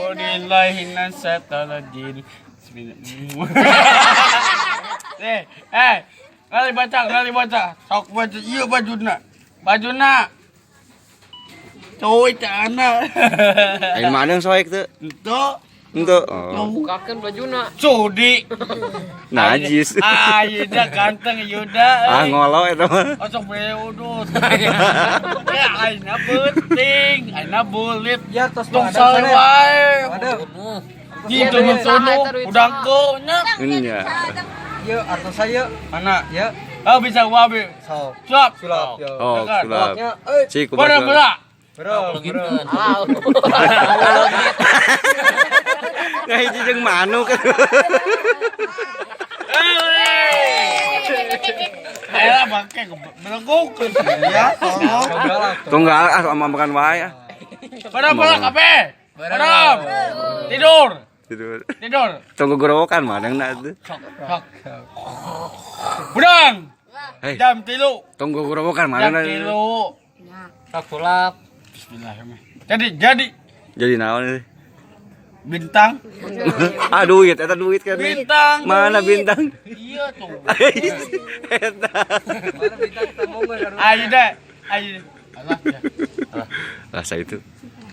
A'udzubillahi minasyaitonirrajim. Bismillah. Eh, eh, kali baca, kali baca. Sok baca ieu bajuna. Bajuna. Cuy cana. Aing mana yang soek teu? Ento. Henteu. Oh. Bukakeun bajuna. Sudi. Najis. Ah, Yuda ganteng Yuda. Ah, ngolo eta mah. Osok beudut. Ya aina penting, aina bulit. Ya tos Tong Mang Adeng sana. wae. Adeng. Gitu Iya, sono udang nya. Nya. Ieu artos saya. Mana? Ya, Oh bisa wabe. sok. Sulap. Sulap ya. Oh, sulap. Sulapnya euy. Cik Bara kumaha? bara. Bro, bro. Ah. Ngahiji jeung manuk. Eh, bangke beleguk. Ya, tolong. Galak tuh. Tunggal ah sama makan wae ah. Bara bara kabeh. Bara. Tidur. Tidur. Tidur. Tunggu gorowokan mana na tuh. Sok, sok. Budang. Hei, Jam 3. tunggu gorowokan mana Jam na. 3. Sok sulap. Bismillahirrahmanirrahim. Jadi Jadi naon ini? bintang. Ah, duit eta duit kan. Bintang. Mana bintang? Iya tuh. Eta. Mana bintang tembongan kan. Ayo deh. Ayo. Alah ya. Rasa itu.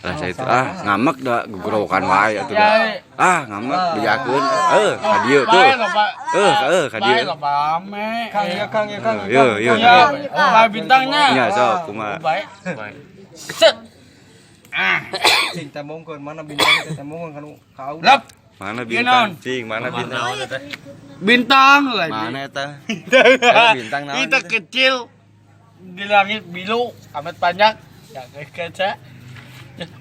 Rasa itu. Ah, ngamek da gorowokan wae atuh da. Ah, ngamek bejakeun. Eh, ka dieu tuh. Bae loba. Eh, eh, ka dieu. Bae loba ame. Kang ya, Kang ya, Kang. Yo, yo. Iya, bae bintangnya. Nya sok kumaha. Bae. Set. Ah, Cing tembongkeun mana bintang teh tembongan kanu kau. lep. Mana Iya, naon? bintang? Cing, mana bintang? Bintang lagi. Mana eta? Eta bintang naon? Kita eta? kecil di langit biru, amat panjang. Ya kaca.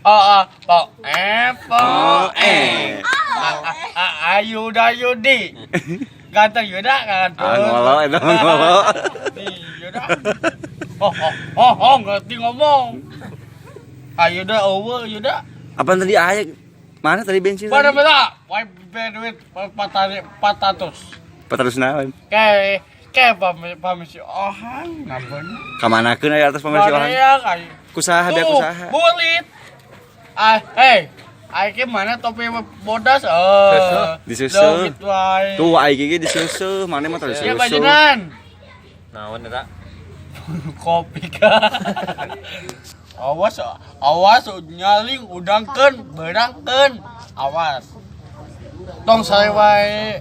Oh, oh, oh, F, O, Oh, E. eh. A, A, A, Ayuda Yudi. Ganteng Yuda ganteng. Ah, ngolo eta mah ngolo. Di Yuda. Oh, oh, oh, oh, ngerti ngomong. Ayuda over Yuda. Apaan tadi aya? Mana tadi bensin? Pada tadi? bela, why duit 400. 400 naon? Kayak kayak pamisi ohang ngaben. Kamanakeun aya atas pamisi orang? Korea kayak. Kusaha bea Tuh, kusaha. bulit. Ah, hey, Aing mana topi bodas? Eh, Disusu. leungit wae. Tuh aing ge disusu, mana mah tadi Ya disusu. bajunan. Naon eta? Kopi ka. Awas, awas nyaling udangkeun, berangkeun. Awas. Tong sae wae.